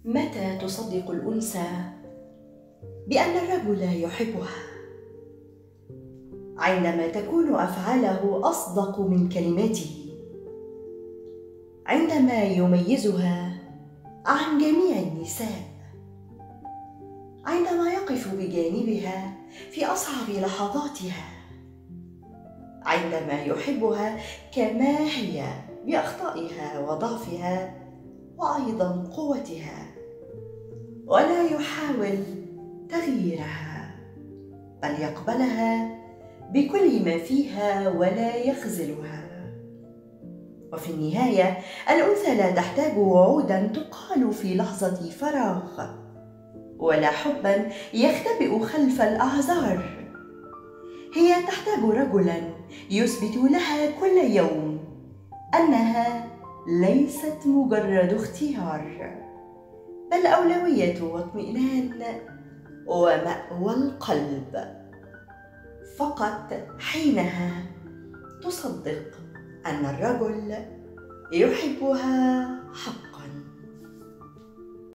متى تصدق الأنثى بأن الرجل يحبها؟ عندما تكون أفعاله أصدق من كلماته، عندما يميزها عن جميع النساء، عندما يقف بجانبها في أصعب لحظاتها، عندما يحبها كما هي بأخطائها وضعفها وأيضا قوتها، ولا يحاول تغييرها بل يقبلها بكل ما فيها ولا يخذلها. وفي النهاية الأنثى لا تحتاج وعودا تقال في لحظة فراغ، ولا حبا يختبئ خلف الأعذار. هي تحتاج رجلا يثبت لها كل يوم أنها ليست مجرد اختيار، بل أولوية واطمئنان ومأوى القلب. فقط حينها تصدق أن الرجل يحبها حقا.